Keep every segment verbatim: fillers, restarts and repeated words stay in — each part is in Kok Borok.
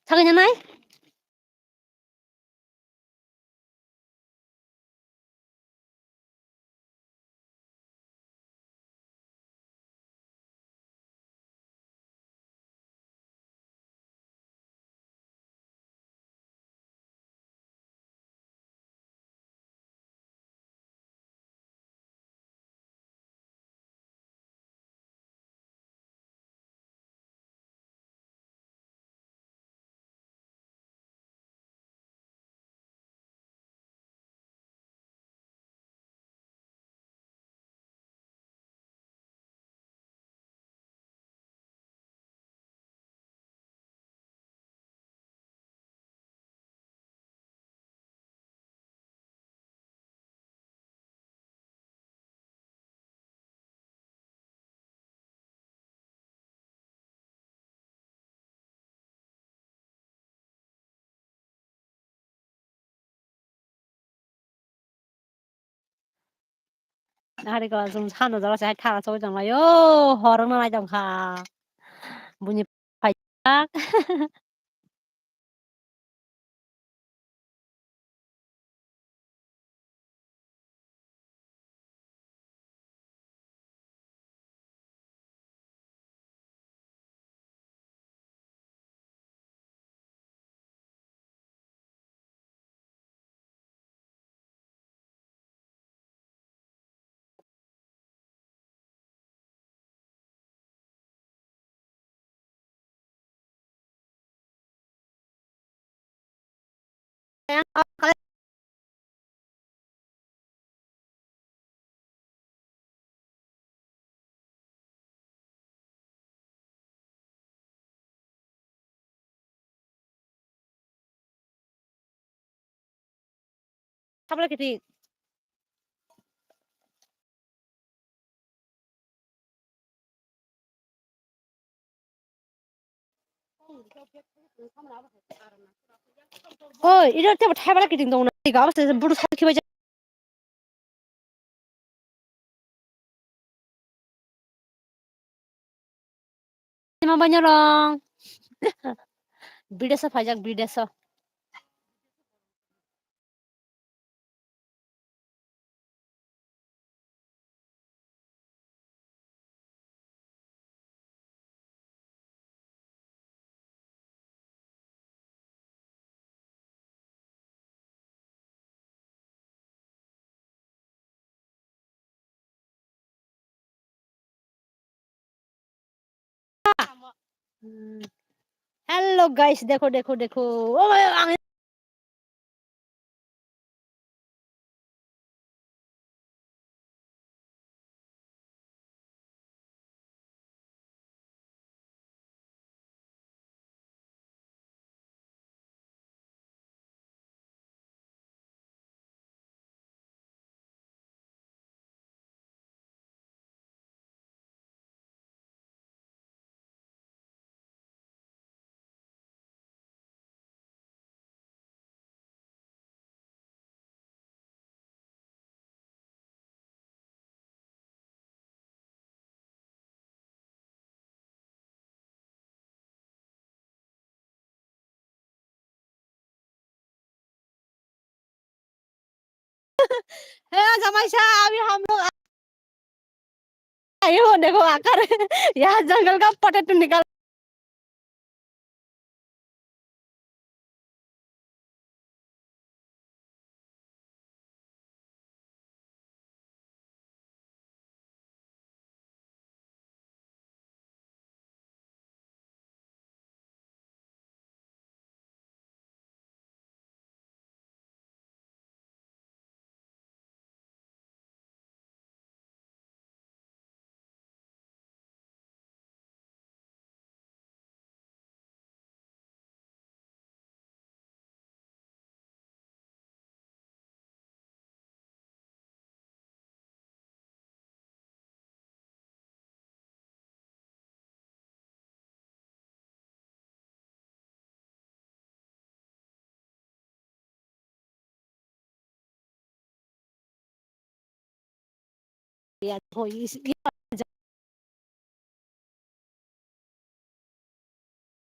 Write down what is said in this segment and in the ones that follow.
Thagwi nanai? Nahari ko sum sano jora se hai thara soi tong lai o, horong na nai tong kha. Buini phaijak. Sabla kiting. Oi, iro tebo thai bala kiting tong na, tiga bwsai buru sai khibai. Sima banyorong. Bideso phaijak, bideso. Hello guys, dekho, dekho, dekho. Oh, ang He, jamai sa, abhi hum log aye ho, dekho, aakhir yaha jungle ka potato nikal.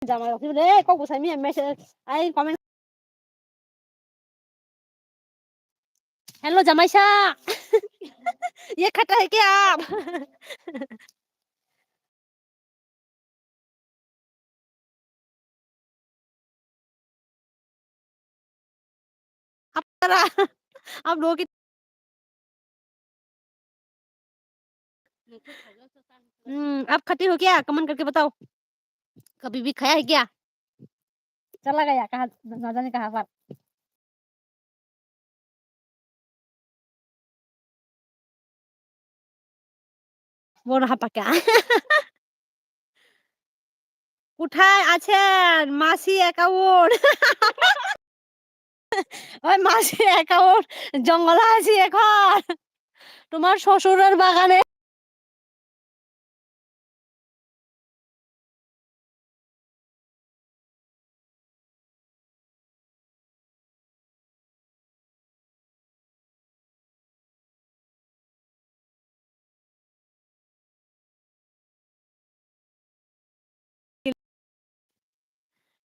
Jamai rok le kok bwsai miya message ai comment. Hello jamaisa. Ye khata hai kya aap? Apara, aap logo ki, hmm, aap khati ho kya? Comment karke batao. Kabhi bhi khaya hai kya? Chala gaya kaha, na jane kaha par. Bon hapa kya? কোথায় আছেন মাসি অ্যাকাউন্ট? ওই মাসি অ্যাকাউন্ট জঙ্গলে আছি এখন। তোমার শ্বশুরের বাগানে।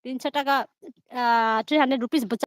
Tinsho taka, ah, three hundred rupees bwcha.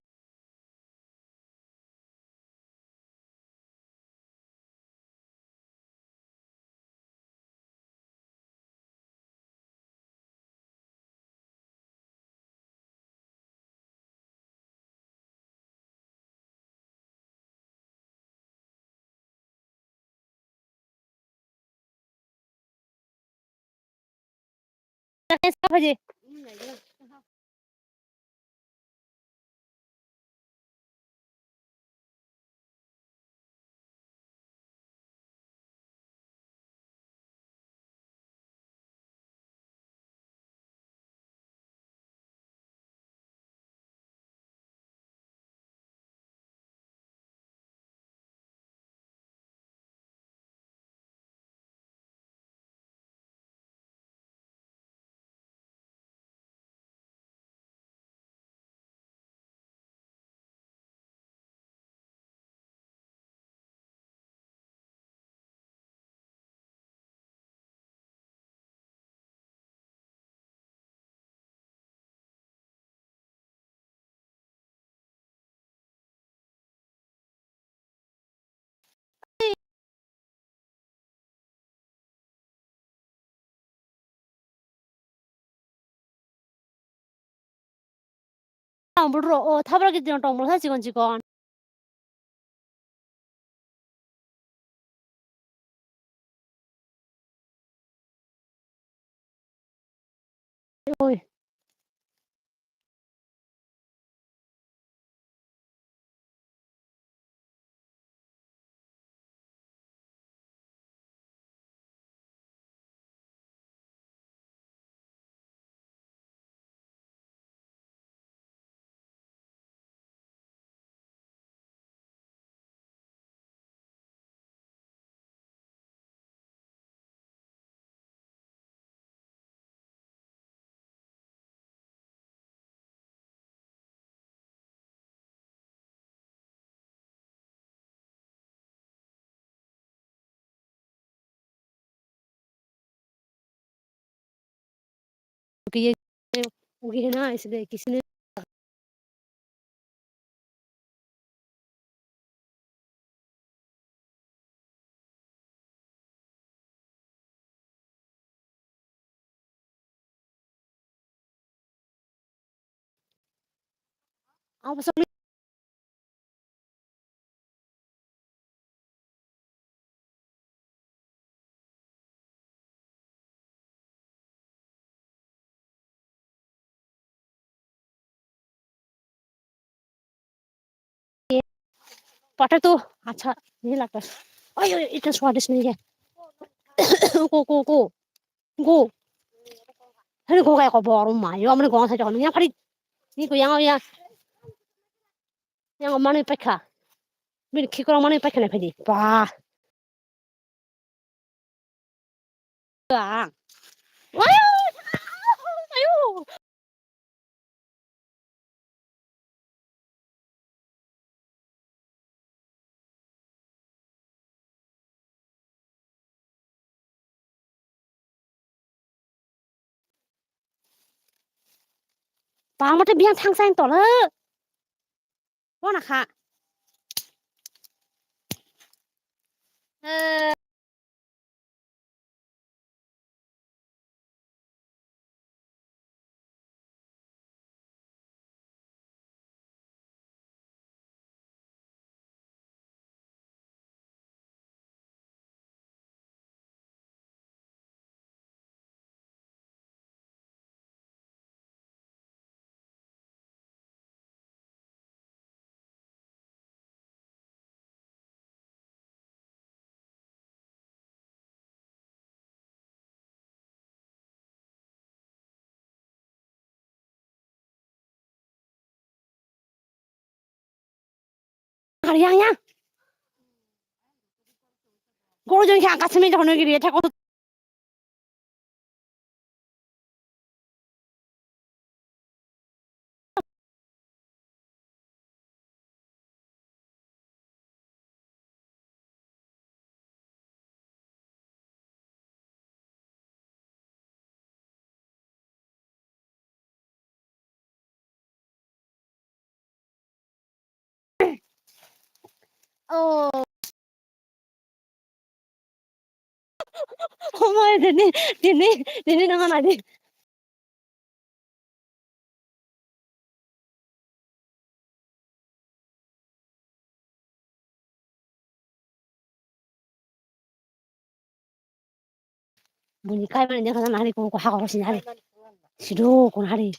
Ang bro, o thabra gidi tong bro sa chikon chikon. Oi. Ugi hena iside kisine. Abo songni. Potato, acha, nahi lagta. Oi, oi, ita swadis nahi hai. Ko, ko, ko. Go. Hari go kai ko bor ma yo amne go sa jong ya phari. Ni ko yang ya. Yang mane pekha. Bin khikro mane pekha ne phadi. Ba. Ba. Ayo. Ayo. Tamo tei biyang thangsa tolo. Bona kha. Eh. Hari yang yang. Goro joni khe ang kaisa mili hono giri thek. Oh. Omo, tini, tini, tini nang nadi. Buni kai mani dekha na hari ko, ko ha ko sin hari. Sido kon hari.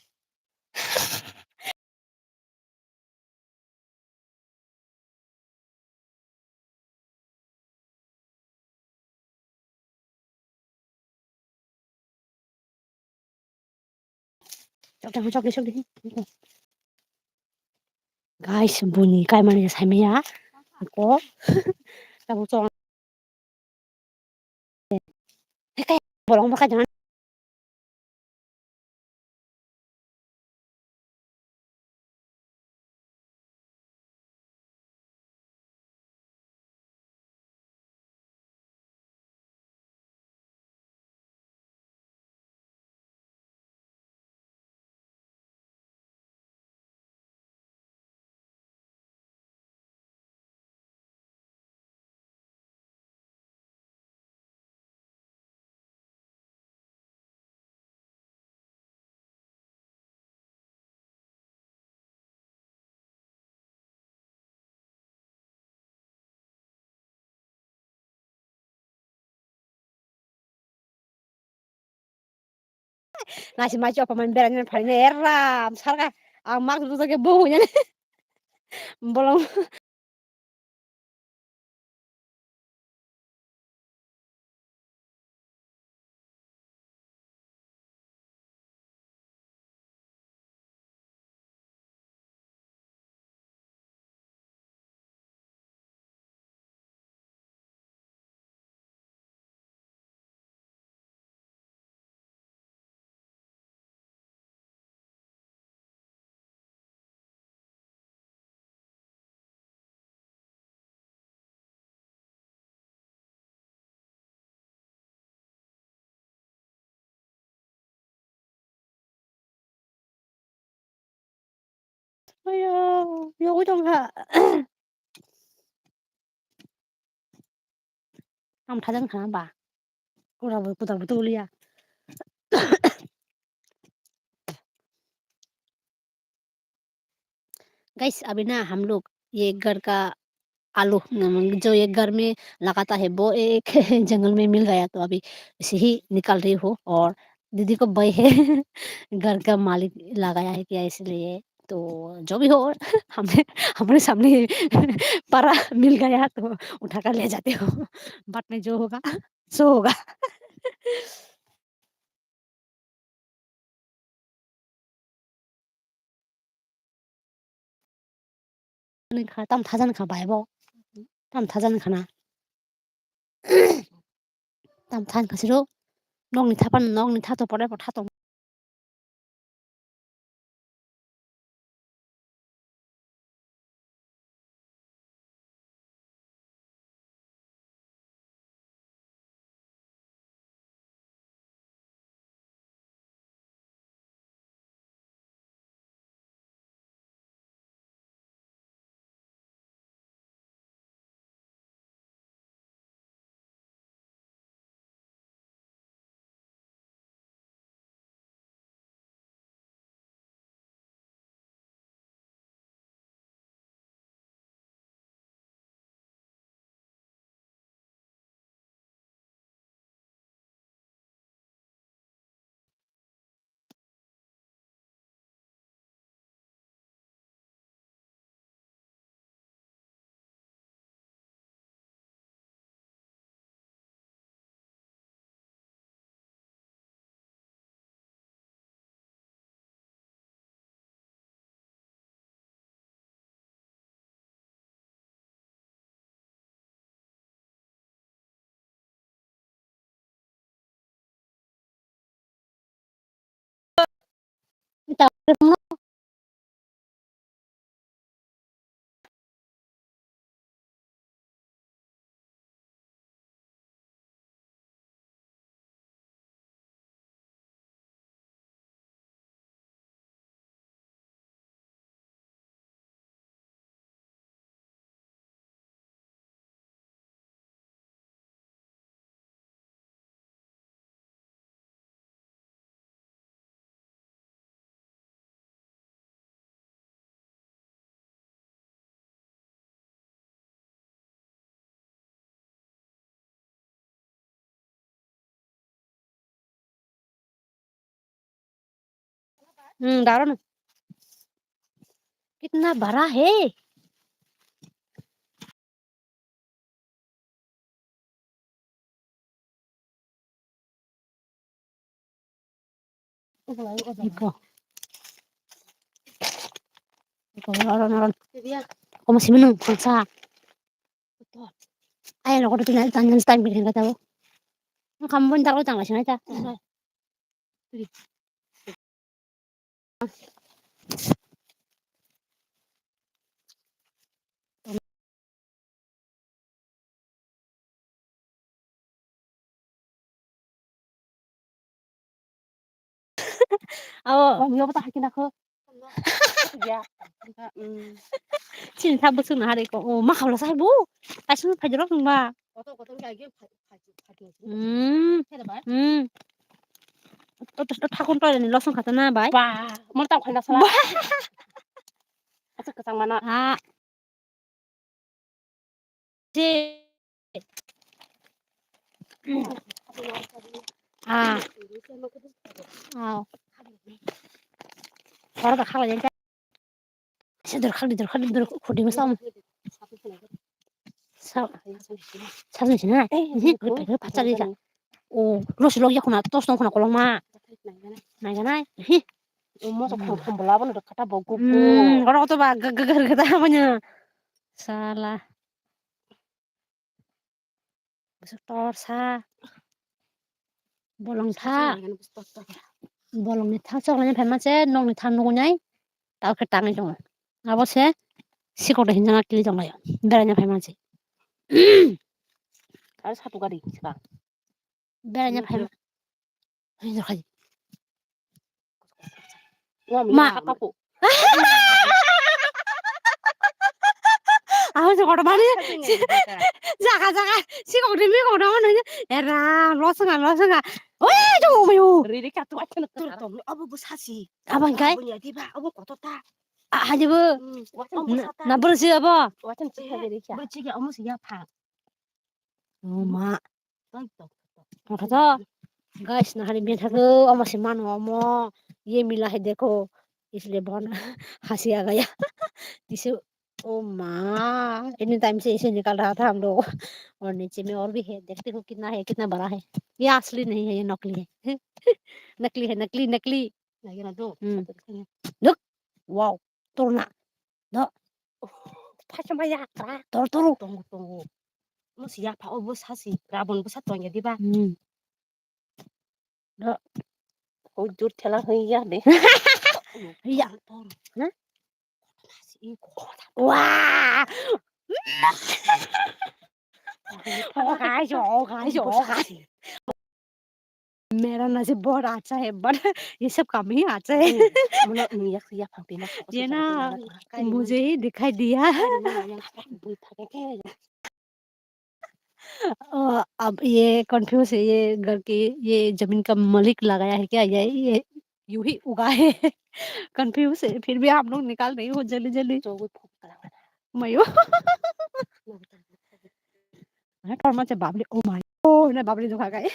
Chok, chok, chok, chok, chok. Guys, buni kai mani sai maya. Ko. Tabuk chong. Hekai, bolong bo kai jana. Nasi mai chok pamani berani phani eram sarga ang mak rujak ke bo hunyani bolong. Ayo, yogwi tongkha. Am thajan khana ba. Kura bo kuda bo tuliya. Guys, अभी ना हम लोग ये घर का आलू, जो ये घर में लगाता है, वो एक जंगल में मिल गया, तो अभी इसे ही निकाल रही हूँ। और दीदी को भय है, घर का मालिक लगाया है क्या, इसलिए। तो जो भी हो, हमने, हमने सामने पारा मिल गया, तो उठा कर ले जाते हो। बाद में जो होगा, सो होगा। Ni kha, tam thajan kha bai bo. Tam thajan kha na. Tam than kha siro. Nokni thapan, nokni thato pore po thato. Hmm, daro na. Kitna bada hai? Iko. Iko, oro, oro. Omo simi nung, pulsa. Ai, lo, koto tina, tan, tan, time, time, time. Kamu pun tak lo, tang, sini, ta. Awo. Wang yo bata hakina kho. Ya. Mm. Chini tha bwswk na hari ko. O ma khabla sai bo. Kaisa phai rok nungba. Kotor kotor ga ge phai phai phai. Hmm. Khe da bai. Hmm. O to to thakun to ni losong khata na bai. Ba, mo ta khaina sala. Ba. Asa kasang mana. Ha. Je. Ah. Ah. Oro ba khala jeng. Se dor khali dor khali dor khudi mo sam. Sa. Sa ni sina. Eh, ni ko pe pa chali ja. O, los log ya khuna tos tong khuna kolong ma. Nai ga nai. Hi. Mo so khum khum bola bono kata bo gu gu. Hmm, oro to ba ga ga ga ga ta manya. Sala. Bwswk torsa. Bolong tha. Bolongni tha choknani phaima se nokni tha nuknai. Tao khe tangwi tongo. Abo se sikok de hinjana kili tonglaio. Beraina phaima se. Aro satu gari swkang. Beraina phaima. Hinjak hai. Ma. Aho se kotor mani. Jaga jaga. Sikok de mi kotor mani. Era, losonga, losonga. Oi, jo, omayo. Riri katu acha na. Tur tom, abo bo sasi. Abang kai? Abo ya diba, abo kotor ta. Ah, haji bo. Hmm, wacha na, na bro si abo. Wacha na chika de kya. Bro chika amo si ya pha. Oh, ma. Guys, nahari bini thangwi omo se mano omo. Ye mila hai dekho. Isliye bon hasi aa gaya. Tise, oh ma. Anytime se ise nikal raha tha hum log. Aur niche mein aur bhi hai. Dekhte ho kitna hai, kitna bada hai. Ye asli nahi hai, ye nakli hai. Nakli hai, nakli, nakli. Lagi na do. Hmm. Duk. Wow. Torna. Do. Phaisa ma yakra. Tor, tor. Tongo, tongo. Mo si yapha o bo sasi. Rabon bo sa tongya diba. Hmm. Do. O jur thela hoi ya de. Ya. Tor, tor. Ha? Wah. Oh, guys, oh, guys, oh, guys. मेरा नसीब बहुत अच्छा है, but ये सब कम ही आता है। ये ना, मुझे ही दिखाई दिया। अब ये कंफ्यूज है, ये घर के, ये जमीन का मालिक लगाया है क्या? ये, ये यूं ही उगा है। कंफ्यूज है, फिर भी हम लोग निकाल रही हो जल्दी जल्दी। Mayo. Torma che babli, oh my. Oh, na babli dukha kai.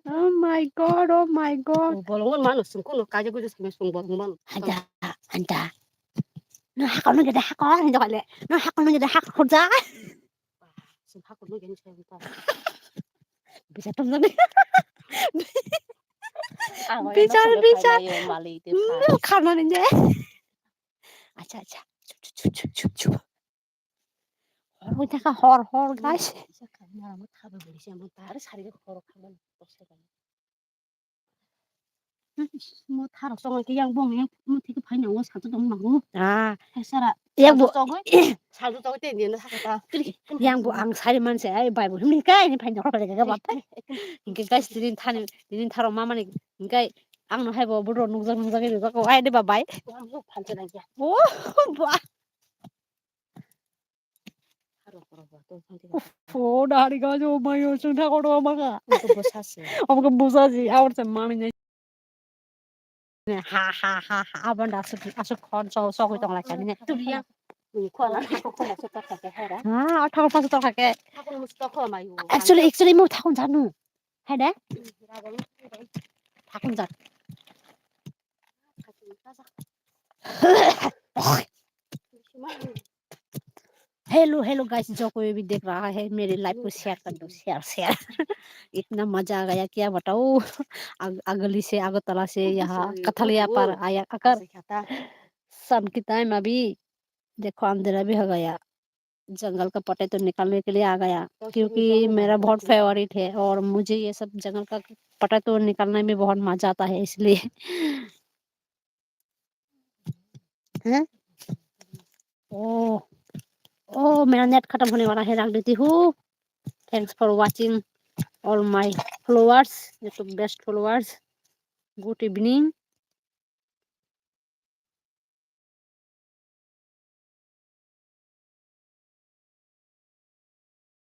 Oh my God, oh my God. Bolong mano sungko no kaje gujo sungko sung bolong mano. Anta, anta. No hakon no jada hakon, hinjo kale. No hakon no jada hakon khurja. Sung hakon no jada sung ko. Bisa tom jani. Bichar, bichar. Khana ninje. Acha, acha. Chup, chup, chup, chup, chup. Hor wng thangkha, hor, hor, guys. Isa kha, mara mo thaba bwrwi se, mo tare sari khe horo kha mani, torsa kha. Mo tharo chongo ke yang bong yang mo thik phai na o sa to dong ma ho. Ah, Hai sara. Yang bo Saldo chogoi. Saldo chogoi te ni na sakata. Yang bo ang sari man se ai bai bo himni kai ni phai na ko ga ba. Hingke guys, tinin thani, tinin tharo mama ni hingke ang no hai bo bro nukjak nukjak ni ko ai de ba bai. Ang bo phan se nang ya. Oh, ba. Phone hari ga jo mayo chung tha kodo maka. Omo ke busa si, awar se mani nai. Ha ha ha ha, abon da asuk asuk khon so so tong lai kani. Turiya. Ni ko la ko ko so ta ka ke hera. Ha, athang pa so ta ke. Ako musto ko mayo. Actually, actually mo thakon janu. Hai de? Thakon jan. Hello, hello guys, जो कोई भी देख रहा है मेरे लाइव को शेयर कर दो, शेयर शेयर। इतना मजा आ गया क्या बताओ। अग, अगली से अगरतला से यहाँ कथलिया पर आया आकर शाम की टाइम अभी देखो अंधेरा भी हो गया। जंगल का पटेतो निकालने के लिए आ गया, क्योंकि मेरा बहुत फेवरेट है और मुझे ये सब जंगल का पटेतो निकालने में बहुत मजा आता है, इसलिए। हैं? ओ, ओ, मेरा नेट खत्म होने वाला है, रख देती हूँ। Thanks for watching all my followers, YouTube best followers। Good evening।